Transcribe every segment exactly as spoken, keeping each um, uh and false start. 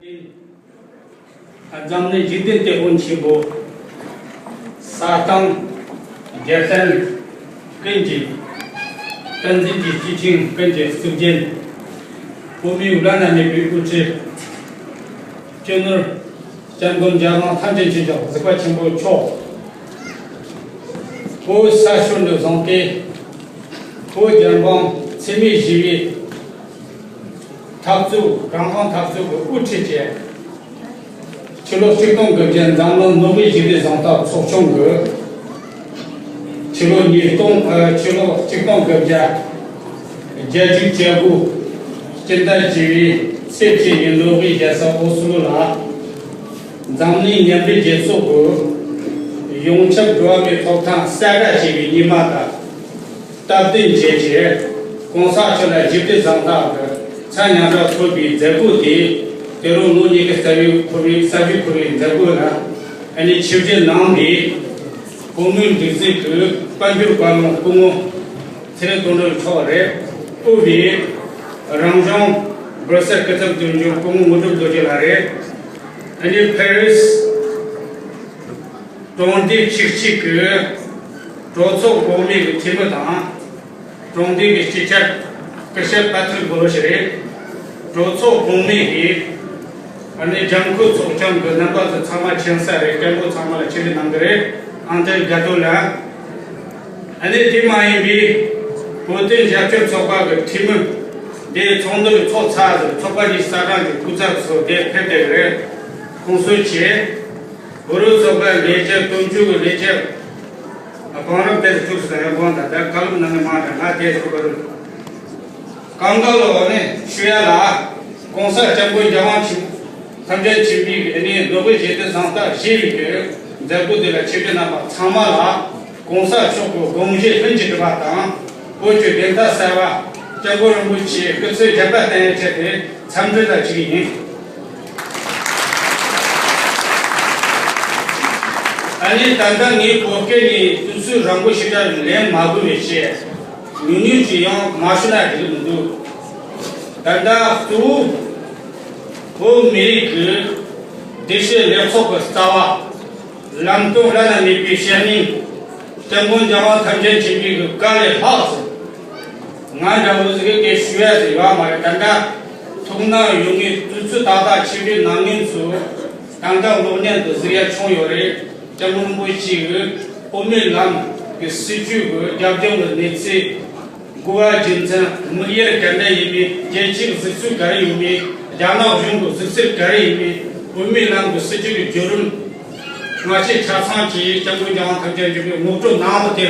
འཛམ་གླིང་འཇིག་རྟེན་དེད་དཔོན་ཆེན་པོ། ས་སྟེང་རྒྱལ་བསྟན་ཀུན་གྱི་བསྟན་འཛིན་གྱི་སྐྱེས་ཆེན་ཀུན་གྱི་གཙུག་རྒྱན། བོད་མིའི་བླ་ན་མེད་པའི་དབུ་ཁྲིད། སྤྱི་ནོར་སྐྱབས་མགོན་རྒྱལ་དབང་ཐམས་ཅད་མཁྱེན་ཅིང་གཟིགས་པ་ཆེན་པོ་མཆོག་བོད་ས་ཕྱོགས་ནས་བཟུང་སྟེ། བོད་རྒྱལ་འབངས་འཚེ་མེད་ཞི་བའི་འཐབ་རྩོད། རང་དབང་འཐབ་རྩོད་ཀྱི་དབུ་ཁྲིད་བཅས། ཕྱི་ལོ་ཆིག་སྟོང་དགུ་བརྒྱ་འཛམ་གླིང་ནོ་བྷེལ་ཞི་བདེའི་གཟེངས་རྟགས་ཚོགས་ཆུང་གི། ཕྱི་ལོ་ཉིས་སྟོང་། ཨ། ཕྱི་ལོ་ཆིག་སྟོང་དགུ་བརྒྱ་བརྒྱད་ཅུ་གྱ་དགུ། སྤྱི་ཟླ་བཅུ་པའི་ཚེས་བཅུ་ཉིན་ནོ་བྷེལ་རྒྱལ་ས་ཨོ་སི་ལོ་ལ། འཛམ་གླིང་མཉམ་འབྲེལ་རྒྱལ་ཚོགས་ཀྱི་ཡོངས་ཁྱབ་འགྲོ་བ་མིའི་ཐོབ་ཐང་གསལ་བསྒྲགས་བྱས་པའི་ཉི་མ་དང་སྟབས་བསྟུན་བྱས་རྗེས། ༸གོང་ས་མཆོག་ལ་ཞི་བདེའི་གཟེངས་རྟགས་ཀྱི་མཚན་ཉམས་ར་ཐོབ་པའི་མཛད་སྒོ་དེ། དེ་རུ་ལོ་ཉི་ཤུ་རྩ་བཞི་འཁོར་བའི་གསར་བརྗེ་འཁོར་བའི་མཛད་སྒོ་ལ་ཨ་ནི་ཆིབས་བསྒྱུར་གནང་བའི་བོད་མིའི་སྒྲིག་འཛུགས་ཀྱི་དཔལ་འབྱོར་བཀའ་བློན་སྐུ་ངོ་ཚེ་རིང་དོན་གྲུབ་མཆོག་རེད། དབུས་པའི་རང་གཞུང་སྦུག་སེལ་སྐུ་ཚབ་དོན་གཅོད་སྐུ་ངོ་དངོས་གྲུབ་རྡོ་རྗེ་ལགས་རེད། ཨ་ནི་ཕ་རི་སི་གྲོང་སྡེ་ཆིག་གཅིག་གི་གྲོས་ཚོགས་གོང་མའི་གི་འཐུས་མི་དང་། གྲོང་སྡེ་གི་སྤྱི་ཁྱབ་སྐུ་ཞབས་པ་ཐིག་བོ་ལོ་ཞིག་རེད། གྲོས་ཚོགས་གོང་མའི་གི་ཨ་ནི་ལྗང་ཁུ་ཚོགས་ཆུང་གི་རྣམ་པ་ཚོ་ཚང་མ་མཁྱེན་གསལ་རེད། སྐད་འབོད་ཚང་མ་ལ་ཆེད་དུ་གནང་གི་རེད། ཨང་ཏེལ་ག་ཏོ་ལ། ཨ་ནི་དེ་མ་ཡིན་པའི་བོད་དོན་རྒྱབ་སྐྱོར་ཚོགས་པ་གི་འཐུས་མི། དེ་ཚོགས་འདུ་གི་ཚོགས་ཚར་ཚོགས་པ་གཉིས་ས་གྲངས་ཀྱི་སྐུ་ཚབ་ཚོ་དེ་ཕེབས་བསྡད་ཀྱི་རེད། ཁོང་ཚོའི་ཆེད། བོད་རིགས་ཚོགས་པའི་ལས་བྱེད། དོན་གཅོད་ཀྱི་ལས་བྱེད། གོང་རིམ་དེ་ཚོ་བཅུག་སོང་། ཡང་གོང་དང་དེ་བཀའ་སློབ་གནང་མཁན་མང་དྲགས། ང་དེ་ཚོ་བར་སྐབས་འགའ་ལོ་ནས་ཞུ་ཡ་ལ། ༸གོང་ས་སྐྱབས་མགོན་རྒྱལ་དབང་ཆེན། ཐམས་ཅད་མཁྱེན་པའི་ནི་ནོ་བེལ་ཞི་བདེའི་གཟེངས་རྟགས་བཞེས་པའི་མཛད་སྒོ་དེ་ལ་ཆིབས་བསྒྱུར་གནང་བ་ཚང་མ་ལ། ༸གོང་ས་མཆོག་གི་དགོངས་བཞེད་ལྷུན་གྱིས་གྲུབ་པ་དང་། བོད་ཀྱི་བདེན་མཐའ་གསལ་བ། སྐྱབས་མགོན་རིན་པོ་ཆེའི་སྐུ་ཚེ་ཞབས་པད་བརྟན་ཡག་ཆེད་དུ་འཚམས་འདྲི་ལ་ཞུ་གི་ཡིན། ཨ་ནི་ད་ལྟ་ངས་བོད་སྐད་ནས་དུས་ཚོད་རིང་པོ་ཞིག་ལ་ལན་མ་དགོས་པའི་ཆེད། ཉུང་ཉུང་ཅིག་ཡང་མ་ཞུ་ན་འགྲིག་མི་འདུག་ད་ལྟ་གཙོ་བོ་བོད་མི་རིགས་ཀྱི་བདེ་སྐྱིད་ལེགས་ཚོགས་ཀྱི་རྩ་བ། ལམ་སྟོན་བླ་ན་མེད་པའི་བཤེས་གཉེན། སྐྱབས་མགོན་རྒྱལ་དབང་ཐམས་ཅད་མཁྱེན་པའི་བཀའ་ལས་ལྷག་ཟེར། ང་འདྲ་བོ་ཟིག་གིས་ཞུ་ཡ་ཟིག་ཡོད་མ་རེད། ད་ལྟ་ཐུགས་སྣང་ཡོད་ངེས། དུས་ཚོད་ཏག་ཏག་ཆིབས་བསྒྱུར་གནང་མཁན་ཚོ་ད་ལྟ་གློག་བརྙན་དུ་གཟིགས་ཡ་བྱུང་ཡོད་རེད། སྐྱབས་མགོན་རིན་པོ་ཆེ་གིས་བོད་མིའི་ལམ་གྱི་སྲིད་བྱུས་ཀྱི་རྒྱབ་ལྗོངས་ཀྱི་གནས་ཚུལ། དགོས་པ་རྒྱུ་མཚན། དམིགས་ཡུལ་ག་འདྲ་ཡིན་མིན། རྒྱལ་སྤྱིའི་གཟིགས་ཚུལ་ག་རེ་ཡོད་མིན། རྒྱ་ནག་གཞུང་གི་གཟིགས་ཚུལ་ག་རེ་ཡིན་མིན། བོད་མིའི་ལམ་གྱི་སྲིད་བྱུས་ཀྱི་བརྒྱུད་རིམ། སྔ་ཕྱི་ཆ་ཚང་གིས་སྐྱབས་མགོན་རྒྱལ་དབང་ཐམས་ཅད་མཁྱེན་པའི་ངོ་སྤྲོད་གནང་བ་དེ་ལ།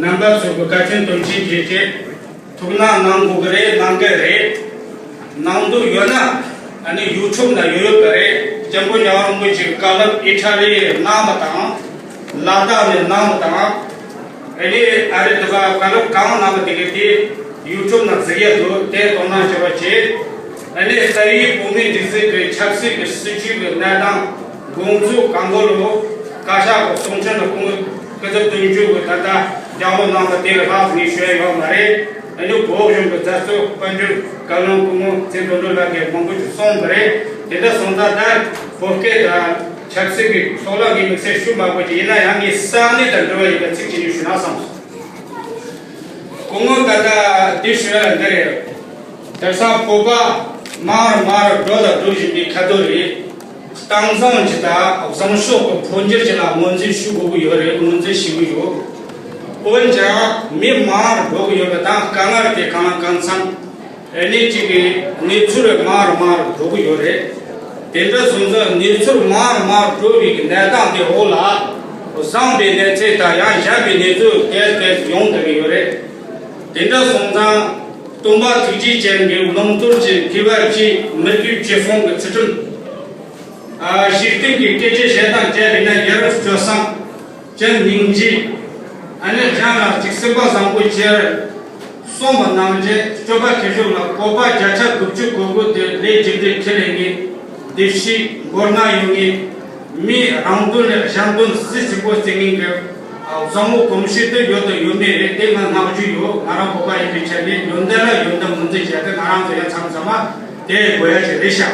རྣམ་པ་ཚོ་གིས་བཀའ་དྲིན་དོན་ཆེན་བརྗོད་དེ། ཐུགས་སྣང་གནང་དགོས་ཀྱི་རེད། གནང་གི་རེད། གནང་འདོད་ཡོད་ན། ཨ་ནི་ཡུ་ཊུབ་ན་ཡོད་ཡོད་པ་རེད། སྐྱབས་མགོན་རྒྱལ་བ་རིན་པོ་ཆེའི་བཀའ་སློབ་ཨི་ཊ་ལི་ཡིར་གནང་བ་དང་། ལ་དྭགས་ནས་གནང་བ་དང་། ཨ་ནི་ཨ་རི་དུ་བ་བཀའ་སློབ་གང་གནང་བ་དེ་གའི་དེ་ཡུ་ཊུབ་ན་གཟིགས་ཡ་འདུག་དེ་དོ་སྣང་བྱེད་པ་བྱེད། ཨ་ནི་རྩ་བའི་བོད་མིའི་སྒྲིག་འཛུགས་ཀྱི་ཆབ་སྲིད་ཀྱི་སྲིད་བྱུས་ཀྱི་གནས་སྟངས། དགོངས་ཚུལ་གང་གོ་ལོ། བཀའ་ཤག་གི་གསུང་འཕྲིན་ལ་སྐུ་ངོ་སྐུ་ཚབ་དོན་གཅོད་ཀྱིས་ད་ལྟ་རྒྱབ་ལོགས་གནང་བ་དེ་ལས་ལྷག་ངས་ཞུ་ཡ་ཡོད་མ་རེད། ཨ་ནི་བོད་གཞུང་གི་རྩ་གཙོ་དཔལ་འབྱོར་བཀའ་བློན་སྐུ་ངོ་ཚེ་རིང་དོན་གྲུབ་ལགས་ཀྱིས་མང་པོ་ཞིག་གསུངས་པ་རེད། དེ་འདྲ་སོང་ཙང་ད་བོད་སྐད་དང་ཆབ་སྲིད་ཀྱི་ཐོག་ལ་ངས་དམིགས་བསལ་ཞུ་མ་དགོས་ཀྱི། ཡིན་ན་ཡང་ངས་ས་གནས་དང་འབྲེལ་བ་ཡོད་པའི་ཚིག་ཅིག་ཉིད་ཞུ་ན་བསམས་སོང་། སྐུ་ངོ་ད་ལྟ་འདི་ཞུ་ཡ་འདི་རེད། དེང་སང་བོད་པ་མང་རུ་མང་རུ་འགྲོ་དང་འགྲོ་བཞིན་པའི་ཁ་ཐོག་རེད། གཏམ་བཟང་ཅིག་དང་བཟང་ཕྱོགས་ཀྱི་འཕོ་འགྱུར་ཅིག་ལ་ངོས་འཛིན་ཞུ་དགོས་ཀྱི་ཡོད་རེད། ངོས་འཛིན་ཞུ་གི་ཡོད། འོན་ཀྱང་མི་མང་རུ་འགྲོ་གི་ཡོད་པ་དང་། དཀའ་ངལ་དེ་གང་ལ་གང་འཚམ། ཨ་ནི་གཅིག་གི་གནས་ཚུལ་མང་རུ་མང་རུ་འགྲོ་གི་ཡོད་རེད། དེ་འདྲ་སོང་ཙང་གནས་ཚུལ་མང་རུ་མང་རུ་འགྲོ་བའི་གི་གནས་སྟངས་དེ་འོག་ལ་བཟང་པའི་གནས་ཚུལ་དང་ཡང་ཞན་པའི་གནས་ཚུལ་གས་གས་ཡོང་བསྡད་ཀྱི་ཡོད་རེད། དེ་འདྲ་སོང་ཙང་སྟོན་པ་ཐུགས་རྗེ་ཅན་གྱི་ལུང་བསྟན་གྱི་མཁས་པ་ཆེ་མི་དགེ་བཅུ་སྤོང་གི་ཚུལ་ཁྲིམས། ཨ། འཇིག་རྟེན་གྱི་སྐད་ཆ་བཤད་སྟངས་བཅས་རིག་ན་ཡ་རབས་སྤྱོད་བཟང་། ཅན་སྙིང་རྗེ། ཨ་ནི་གཞན་ལ་ཅིག་སེམས་པ་བཟང་པོ་བྱེད། གསུངས་པ་ནང་བཞིན་སྤྱོད་པ་མཁས་མཆོག་ལ་བཀོད་པ་བརྒྱ་ཆ་དགུ་བཅུ་གོ་དགུ་དེ་ལས་རྒྱུ་འབྲས་ཁས་ལེན་ངེས། བདེ་སྐྱིད་མགོ་རྔ་ཡོང་ངེས། མིའི་རང་དོན་ལས་གཞན་དོན་གཟི་བརྗིད་པོ་བརྩི་ངེས་ཀྱི་བཟང་བོ་གོམས་གཤིས་དེ་ཡོད་དང་ཡོད་མེད་རེད། དེ་ང་བསྔགས་བརྗོད་ཡོད། ང་རང་བོད་པ་ཡིན་པའི་ཆ་ནས་ཡོན་ཏན་ལ་ཡོན་ཏན་ངོས་འཛིན་བྱས་ཏེ་ང་རང་ཚོ་ཡང་མཚམས་མཚམས་མ་དེ་དགོས་ཡ་ཞིག་རེད་ཤག་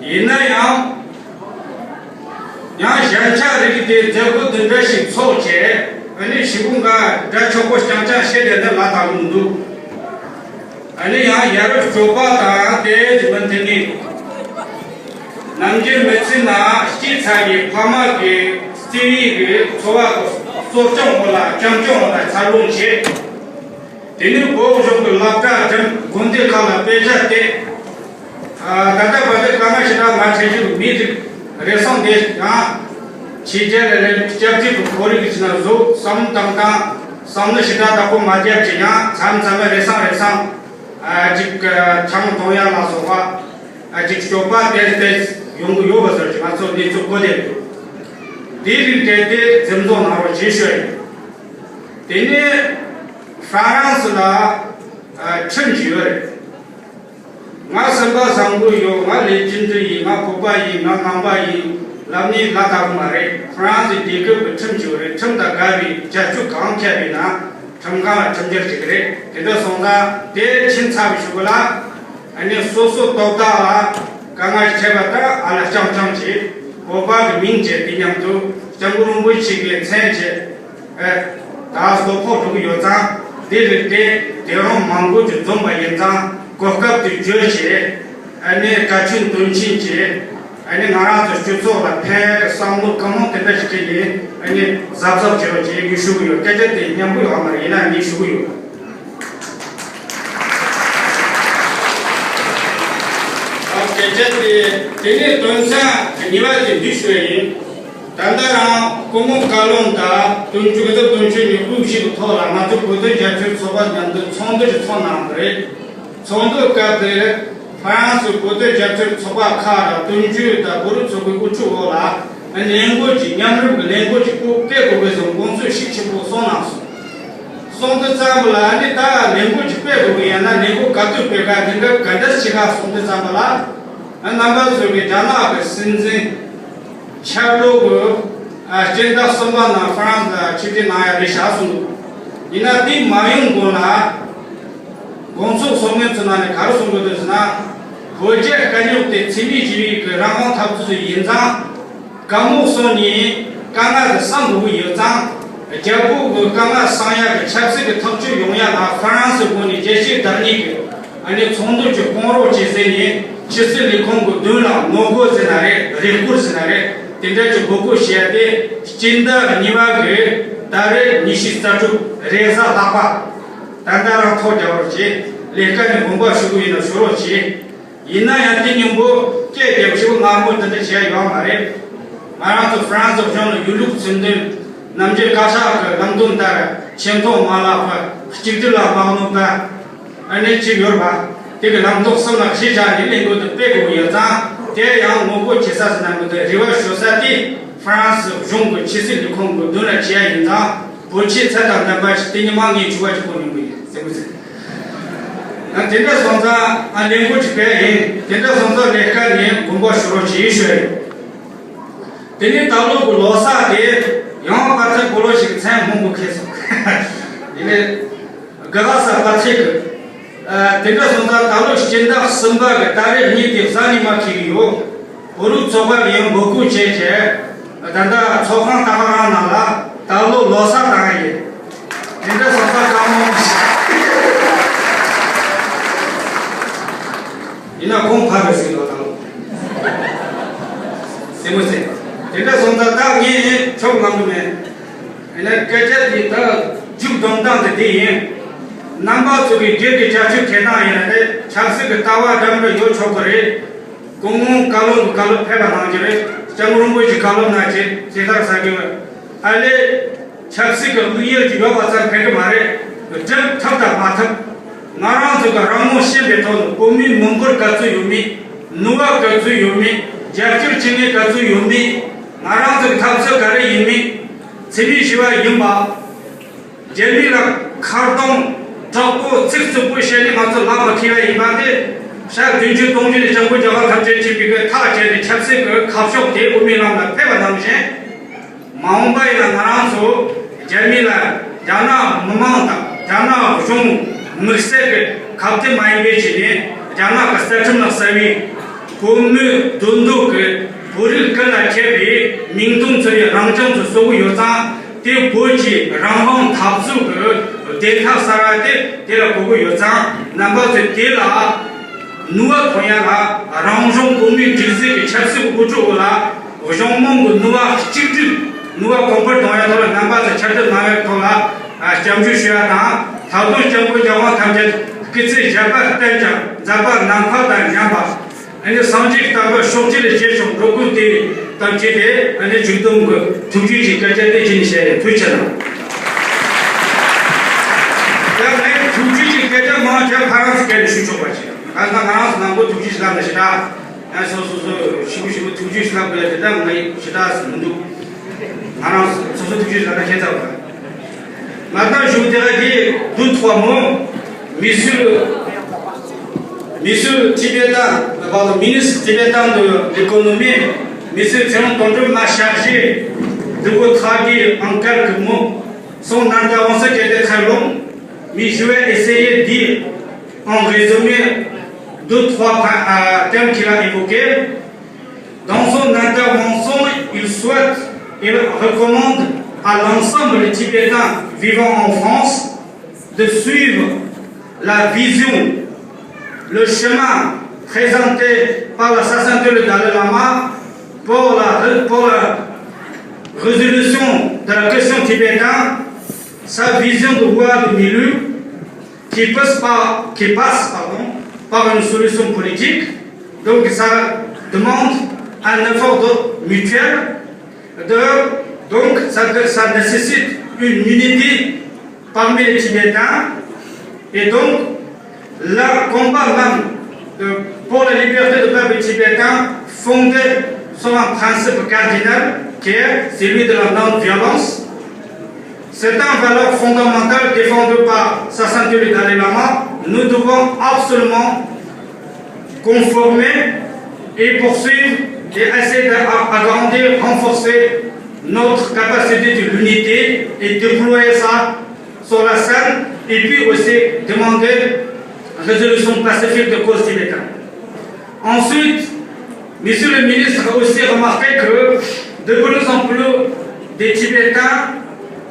ཡིན་ན་ཡང་། ཡང་གཞན་ཆགས་རིགས་དེ་མཛད་སྒོ་འདི་འདྲ་ཞིག་ཚོགས་བྱས། ཨ་ནི་ཞི་བོ་འགའ་དགྲ་ཆོག་པོ་རྐྱང་རྐྱང་བཤད་བསྡད་ན་ལ་དྭགས་མི་འདུག་ཨ་ནི་ཡང་ཡ་རབས་སྤྱོད་པ་དང་དེ་མི་མཐུན་ནི། ནམ་རྒྱུན་མི་ཚེ་ན་སྐྱེས་ཚར་བའི་ཕ་མ་གི་བརྩེ་བའི་གི་འཚོ་བ་གི་གསོ་སྐྱོང་འོག་ལ་བྱམས་སྐྱོང་འོག་ལ་འཚར་ལོངས་བྱས། དེ་ནས་བོད་གཞུང་གི་སློབ་གྲྭ་འགྲིམས། དགོན་སྡེ་ཁག་ལ་དཔེ་ཆ་བལྟས། ཨ། ད་ལྟ་བར་དུ་དཀའ་ངལ་ཞེ་དྲག་མ་འཕྲད་རྒྱུ་མི་རིགས་རེ་ཟུང་འདི་ཡང་ཕྱི་རྒྱལ་ལ་ལས་སྐྱབས་བཅོལ་གྱི་ཁོར་ཡུག་གི་ཕྱི་ན་བཟོ་བསམ་བཏང་སྟངས་བསམ་བློ་ཞེ་དྲག་བདག་པོ་མ་བརྒྱབ་ཀྱི་ཡང་མཚམས་མཚམས་རེ་ཟུང་རེ་ཟུང་ཨ་ཅིག་ཆང་འཐུང་ཡ་ལ་སོགས་པ་ཨ་ཅིག་སྤྱོད་པ་དེ་དེ་ཡོང་གི་ཡོད་པ་ཟེར་གྱི་ང་ཚོ་གནས་ཚུལ་གོ་བསྡད་འདུག་དེའི་རིགས་དེ་དེ་འཛེམ་བཟོ་གནང་རོགས་ཞེས་ཞུ་ཡ་ཡིན། དེ་ནས་ཧྥ་རན་སི་ལ་ཨ་ཁྲིམས་ཅིག་ཡོད་རེད། ང་སེམས་པ་བཟང་པོ་ཡོད། ང་ལས་རྒྱུ་འདི་ཡིན། ང་བོད་པ་ཡིན། ང་ནང་པ་ཡིན་ལབ་ནས་ལ་དྭགས་མ་རེད། ཧྥ་རན་སི་རྒྱལ་ཁབ་ཀྱི་ཁྲིམས་ཅིག་ཡོད་རེད། ཁྲིམས་དང་འགལ་བའི་བྱ་སྤྱོད་གང་འཁྱེར་བས་ན་ཁྲིམས་ཁང་ལ་ཁྲིམས་འགལ་བྱེད་ཀྱི་རེད། དེ་འདྲ་སོང་ཙང་དེ་ཕྱིན་ཚར་བའི་གཞུག་ལ། ཨ་ནི་སོ་སོ་ཏོག་ཏག་ལ་དཀའ་ངལ་འཕྲད་པ་ལྟར་ཨ་ལ་རྐྱང་རྐྱང་བྱས། བོད་པ་གི་མིང་བརྗེས་ཏེ་མཉམ་དུ་སྐྱབས་མགོན་རིན་པོ་ཆེ་གི་མཚན་བྱས། ཨེ། ད་སློབ་ཕྲུག་འགྲོ་གི་ཡོད་ཙང་དེ་རིགས་དེ་དེ་རང་མང་པོ་ཅིག་འཛོམས་པ་ཡིན་ཙང་གོ་སྐབས་དེ་བརྗོད་བྱས། ཨ་ནི་བཀའ་དྲིན་དོན་ཆེན་བྱས། ཨ་ནི་ང་རང་ཚོ་སྤྱི་ཚོགས་ལ་ཕན་གི་བསམ་བློ་གང་མང་དེ་འདྲ་ཞིག་བྱས་ནས་ཨ་ནི་གཟབ་གཟབ་བྱེད་རོགས་བྱེད་ངས་ཞུ་གི་ཡོད། སྐད་ཆ་དེ་སྙན་པོ་ཡོད་མ་རེད། ཡིན་ན་ངས་ཞུ་གི་ཡོད། སྐད་ཆ་དེ་དེ་ནས་དོན་ཚན་གཉིས་པ་དེ་འདི་ཞུ་ཡ་ཡིན། ད་ལྟ་རང་སྐུ་ངོ་བཀའ་བློན་དང་དོན་གཅོད་དང་དོན་གཅོད་ནས་དབུ་བཞུགས་ཐོག་ལ་ང་ཚོ་བོད་དོན་རྒྱབ་སྐྱོར་ཚོགས་པ་མཉམ་དུ་ཚོགས་འདུ་ཞིག་ཚོགས་གནང་གི་རེད། ཚོགས་འདུ་སྐབས་དེར་ཧྥ་རན་སི་བོད་དོན་རྒྱབ་སྐྱོར་ཚོགས་པ་ཁག་ལ་དོན་གཅོད་དང་བོད་རིགས་ཚོགས་པའི་དབུ་ཁྲིད་འོག་ལ་ལས་འགུལ་གྱི་མཉམ་རུབ་ཀྱི་ལས་འགུལ་གྱི་སྐོར་སྤེལ་དགོས་པའི་བཟོ་དགོངས་ཚུལ་ཤུགས་ཆེན་པོ་གསུངས་གནང་སོང་། གསུངས་དུས་ཙམ་པ་ལ་ནི་ད་ལས་འགུལ་གྱི་སྤེལ་དགོས་ཀྱི་ཡང་ན་ལས་འགུལ་ག་དུས་སྤེལ་ག་དེ་འདྲ་ག་འདྲ་བྱེད་ག་གསུངས་དུས་ཙམ་པ་ལ། རྣམ་པ་ཚོ་གི་རྒྱ་ནག་གི་སྲིད་འཛིན་ཆབ་ལོ་གི་སྤྱི་ཟླ་གསུམ་པ་ནང་ཧྥ་རན་སི་ལ་ཆིབས་བསྒྱུར་གནང་ཡ་རེད་བཞག་གསུངས་འདུག་ཡིན་ན་དེ་མ་ཡོང་གོང་ལ། དགོངས་ཚུལ་གསུང་མཁན་ཚོ་ནང་ནས་ག་རེ་གསུང་གི་འདུག་ཟེར་ན། བོད་རྒྱའི་དཀའ་རྙོག་དེ་འཚེ་མེད་ཞི་བའི་གི་རང་དབང་འཐབ་རྩོད་ཚོ་ཡིན་ཙང་། གང་མོ་སོང་ནས་དཀའ་ངལ་དེ་སེལ་དགོས་ཀྱི་ཡོད་ཙང་། རྒྱལ་པོ་གི་དཀའ་ངལ་སེལ་ཡག་གི་ཆབ་སྲིད་ཀྱི་ཐག་གཅོད་ཡོང་ཡག་ལ་ཧྥ་རན་སི་སྒོ་ནས་རྒྱལ་སྤྱིའི་བདག་ཉིད་ཀྱི་ཨ་ནི་ཚོགས་འདུ་གྱི་སྐོང་རོགས་བྱེད་ཟེར་ནས་ཕྱི་སྲིད་ལས་ཁུངས་ཀྱི་མདུན་ལ་ངོ་རྒོལ་ཟེར་ན་རེད། རེ་སྐུལ་ཟེར་ན་རེད། དེ་འདྲ་གྱི་འབོད་སྐུལ་བྱས་ཏེ་སྤྱི་ཟླ་གཉིས་པ་གི་ཟླ་རེ་ཉི་ཤུ་རྩ་དྲུག་རེས་གཟའ་ལྷག་པ། ད་ལྟ་རང་ཐོག་རྒྱག་རོགས་བྱེད། ལས་ཀ་ནས་དགོངས་པ་ཞུ་གི་ཡིན་ན་ཞུ་རོགས་བྱེད། ཡིན་ན་ཡང་དེ་མཉམ་པོ་སྐད་རྒྱབ་ཞུ་སྔ་མོ་འདི་འདྲ་བྱས་ཡོད་མ་རེད། ང་རང་ཚོ་ཧྥ་རན་སི་གཞུང་ལ་ཡུལ་ལུགས་སྲིད་དོན་ནམ་རྒྱུན་བཀའ་ཤག་གི་ལམ་སྟོན་ལྟར་ཆེ་མཐོང་མ་ལག་པ་གཅིག་སྒྲིལ་ལ་མ་གནོད་པ། ཨ་ནེ་གཅིག་ཡོད་པ། དེ་གི་ལམ་ཐོག་གསུམ་ལ་གཞི་བཞག་ནས་ལས་འགུལ་དུ་སྤེལ་དགོས་ཡོད་ཙང་དེ་ཡང་ངོ་རྒོལ་བྱེད་ས་ཟེར་ན་མི་འདུག་རེ་བ་ཞུ་ས་དེ་ཧྥ་རན་སི་གཞུང་གི་ཕྱི་སྲིད་ལས་ཁུངས་ཀྱི་མདུན་ལ་བྱས་ཡིན་ཙང་། བོད་ཆས་ཚད་དང་ལྡན་པ་ཞིག་དེ་ཉི་མ་ངས་ཕྱུ་པ་ཅིག་གོན་ཡོང་གི་ཡིན་ཟེར་མི་ཟེར། ཨ་དེ་འདྲ་སོང་ཙང་ཨ་ལས་འགུལ་ཅིག་སྤེལ་ཡིན། དེ་འདྲ་སོང་ཙང་ལས་ཀ་ནས་དགོངས་པ་ཞུ་རོགས་བྱེད་ཞུ་ཡིན། དེ་ནས་ད་ལོ་གི་ལོ་གསར་དེ་ཡང་པ་ཐེག་གོ་ལོ་ཞིག་མཚན་མང་པོ་ཁེལ་སོང་། དེ་ནས་ག་ལ་ས་པ་ཐེག་གི། ཨ་དེ་འདྲ་སོང་ཙང་ད་ལོ་སྤྱི་ཟླ་གསུམ་པ་གི་ད་རེས་གཉིས་དེ་གཟའ་ཉི་མ་འཁེལ་གི་ཡོད། བོད་རིགས་ཚོགས་པ་ལ་ཡང་འབོད་སྐུལ་བྱས་བྱས། ད་ལྟ་ཚོགས་ཁང་ལྟ་བ་རང་ནང་ལ་ད་ལོ་ལོ་གསར་བཏང་ཡིན། དེ་འདྲ་སོང་ཙང་བཀའ་མོལ་ཡིན་ན་ཁོང་ཕ་གི་ཟིག་ལོ་དང་སེ་མོ་སེ། དེ་འདྲ་སོང་ཙང་ད་ངས་ཆོག་ལམ་དུ་མེད། ཡིན་ན་སྐད་ཆ་དེ་ད་མཇུག་སྡོམ་སྟངས་དེ་དེ་ཡིན། རྣམ་པ་ཚོ་གི་སྒེར་གྱི་བྱ་སྤྱོད་ཁེ་བཟང་ཡིན་ན་དེ་ཆབ་སྲིད་ཀྱི་ལྟ་བ་འདྲ་མི་འདྲ་ཡོད་ཆོག་གི་རེད། སྐུ་ངོ་བཀའ་བློན་གྱི་བཀའ་སློབ་ཕེབས་པ་གནང་རྒྱུ་རེད། སྐྱབས་མགོན་རིན་པོ་ཆེའི་བཀའ་སློབ་གནང་རྒྱུ་རེད། ཞེ་དྲག་ཟ་གི་ཡོད། ཨ་ལས། ཆབ་སྲིད་ཀྱི་དམིགས་ཡུལ་གྱི་ཡོད་པ་ཙམ་ཕན་གི་མ་རེད། སྒྲུབ་ཐུབ་དང་མ་ཐུབ། ང་རང་ཚོ་གི་རང་ངོ་ཤེས་པའི་ཐོག་ནས་བོད་མིའི་མི་འབོར་ག་ཚོད་ཡོད་མེད། ནུས་པ་ག་ཚོད་ཡོད་མེད། རྒྱབ་སྐྱོར་བྱེད་མཁན་ག་ཚོད་ཡོད་མེད། ང་རང་ཚོ་གི་འཐབ་རྩོད་ག་རེ་ཡིན་མིན། འཚེ་མེད་ཞི་བ་ཡིན་པ། རྒྱ་མི་ལ་ཁ་རྡུང་དྲག་པོ་ཚིག་རྩུབ་པོ་བཤད་ནས་ང་ཚོ་ལམ་མ་ཁེལ་བ་ཡིན་པ་དེ། ཞག་བདུན་ཅུ་སྟོང་ཅུ་ནས་སྐྱབས་མགོན་རྒྱལ་བ་ཐམས་ཅད་མཁྱེན་པའི་གི་ཐག་བཅད་ནས་ཆབ་སྲིད་ཀྱི་ཁ་ཕྱོགས་དེ་དབུ་མའི་ལམ་ལ་ཕེབས་པ་ནང་བཞིན། མ་འོངས་པ་ཡིན་ན་ང་རང་ཚོ་རྒྱ་མི་ལ་རྒྱ་ནག་མི་མང་དང་རྒྱ་ནག་གཞུང་དམིགས་བསལ་གྱི་ཁ་གཏད་མ་ཡིན་པའི་ཆེད་ནས་རྒྱ་ནག་གི་རྩ་ཁྲིམས་ལ་གསལ་བའི་ བོད་མིའི་འདུན་ལྡོག་གི་བོད་རིགས་ཀུན་ལ་ཁྱབ་པའི་མིང་དོན་མཚུངས་པའི་རང་སྐྱོང་དུ་བཟོ་གི་ཡོད་ཙང་། དེ་བོད་ཀྱི་རང་དབང་འཐབ་རྩོད་ཀྱི་བདེན་མཐའ་གསར་བ་དེ་དེ་ལ་གོ་གི་ཡོད་ཙང་། རྣམ་པ་ཚོས་དེ་ལ་ནུས་པ་ཐོན་ཡ་ལ། རང་གཞུང་བོད་མིའི་སྒྲིག་འཛུགས་ཀྱི་ཆབ་སྲིད་ཀྱི་དབུ་ཁྲིད་འོག་ལ་གཞུང་མང་གི་ནུས་པ་གཅིག་སྒྲིལ། ནུས་པ་གོང་འཕེལ་གཏོང་ཡ་ཐོག་ལ་རྣམ་པ་ཚོས་ཁྱབ་གདལ་མ་ཡོང་ཐོག་ལ་སྐྱབས་འཇུག་ཞུ་ཡ་དང་། ད་དུང་སྐྱབས་མགོན་རྒྱལ་དབང་ཐམས་ཅད་སྐུ་ཚེ་ཞབས་པད་བརྟན་ཅིང་མཛད་པ་ནམ་མཁའ་དང་མཉམ་པ། ཨ་ནི་སངས་རྒྱས་བསྟན་པ་ཕྱོགས་གཅིག་ལ་རྒྱས་ཤིང་འགྲོ་ཀུན་བདེ་བའི་དང་བཅས་ཏེ། ཨ་ནི་མཇུག་སྡོམ་གྱི་ཐུགས་རྗེ་ཆེ་སྐད་ཆ་དེ་བྱས་ནས་བཤད་ཡིན། ཐུགས་རྗེ་ཆེ་གནང་། ཡང་ངས་ཐུགས་རྗེ་ཆེ་སྐད་ཆ་མང་ཆེ་ཁ་རང་ཚོ་སྐད་ནས་ཞུ་ཆོག་པ་ཞིག་གང་ལྟར་ང་རང་ཚོ་ནང་པོ་ཐུགས་རྗེ་ཆེ་ལབ་ན་ཞེ་དྲག་ཡང་སོ་སོ་སོ་ཞིབ་པོ་ཞིབ་པོ་ཐུགས་རྗེ་ཆེ་ལབ་དགོས་ཡ་དེ་ད་ངའི་ཞེ་དྲག་མི་འདུག་ང་རང་སོ་སོ་ཐུགས་རྗེ་ཆེ་ལབ་ན་ཁྱད་མཚར་བ། Maintenant, je voudrais dire deux, trois mots. Monsieur, monsieur Tibétain, pardon, ministre tibétain de l'économie, monsieur Tseron Tondou m'a chargé de vous traduire en quelques mots son intervention qui était très longue, mais je vais essayer de dire en résumé deux, trois pa- euh, thèmes qu'il a évoqués. Dans son intervention, il souhaite, il recommande à l'ensemble des Tibétains vivant en France de suivre la vision, le chemin présenté par la Sa Sainteté le Dalai Lama pour la, pour la résolution de la question tibétaine, sa vision de voie de milieu, qui passe par, qui passe, pardon, par une solution politique. Donc ça demande un effort de, mutuel. De, donc ça, ça nécessite une unité parmi les Tibétains. Et donc, le combat même de, pour la liberté du peuple tibétain fondé sur un principe cardinal qui est celui de la non-violence. C'est une valeur fondamentale défendue par Sa Sainteté le Dalai Lama. Nous devons absolument conformer et poursuivre et essayer d'agrandir, renforcer notre capacité de l'unité et déployer ça sur la scène et puis aussi demander résolution pacifique de cause tibétaine. Ensuite, Monsieur le ministre a aussi remarqué que de plus en plus de Tibétains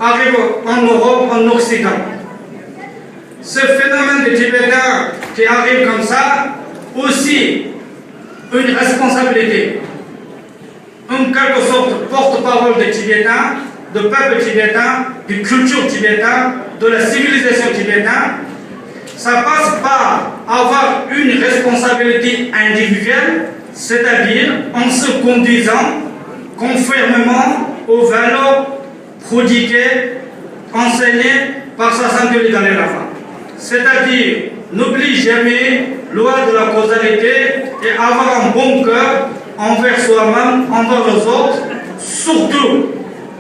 arrivent en Europe, en Occident. Ce phénomène de Tibétains qui arrive comme ça, aussi une responsabilité, en quelque sorte porte-parole des Tibétains, du peuple tibétain, de culture tibétaine, de la civilisation tibétaine, ça passe par avoir une responsabilité individuelle, c'est-à-dire en se conduisant conformément aux valeurs prodiguées, enseignées par Sa Sainteté le Dalai Lama. C'est-à-dire, n'oublie jamais loi de la causalité et avoir un bon cœur envers soi-même, envers les autres, surtout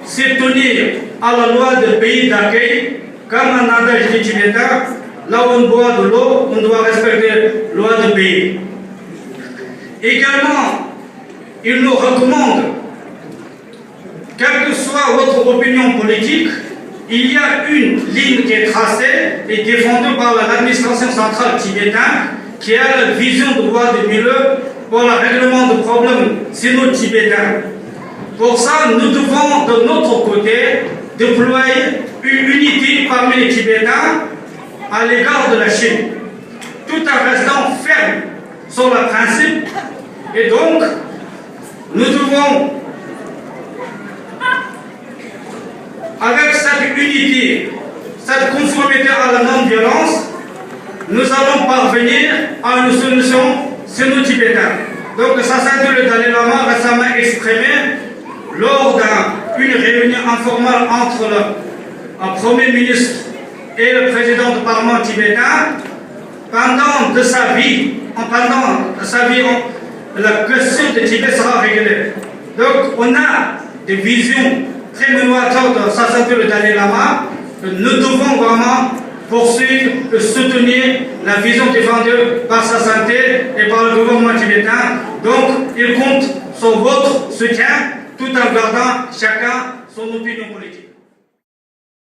se tenir à la loi de pays d'accueil, comme un adage tibétain, là où on boit de l'eau, on doit respecter la loi de pays. Également, il nous recommande, quelle que soit votre opinion politique, il y a une ligne qui est tracée et défendue par l'administration centrale tibétaine, qui a la vision de voie de milieu pour le règlement de problèmes sino-tibétains. Pour ça, nous devons, de notre côté, déployer une unité parmi les Tibétains à l'égard de la Chine, tout en restant ferme sur le principe. Et donc, nous devons, avec cette unité, cette conformité à la non-violence, nous allons parvenir à une solution sino-tibétaine. Donc, Sa Sainteté le Dalai Lama a récemment exprimé lors d'une réunion informelle entre le, le Premier ministre et le président du Parlement tibétain, pendant de sa vie, en, pendant sa vie, on, la question de Tibet sera réglée. Donc, on a des visions très novateurs de Sa Sainteté le Dalai Lama. Nous devons vraiment poursuivre et soutenir la vision défendue par Sa Sainteté et par le gouvernement tibétain. Donc, il compte sur votre soutien tout en gardant chacun son opinion politique.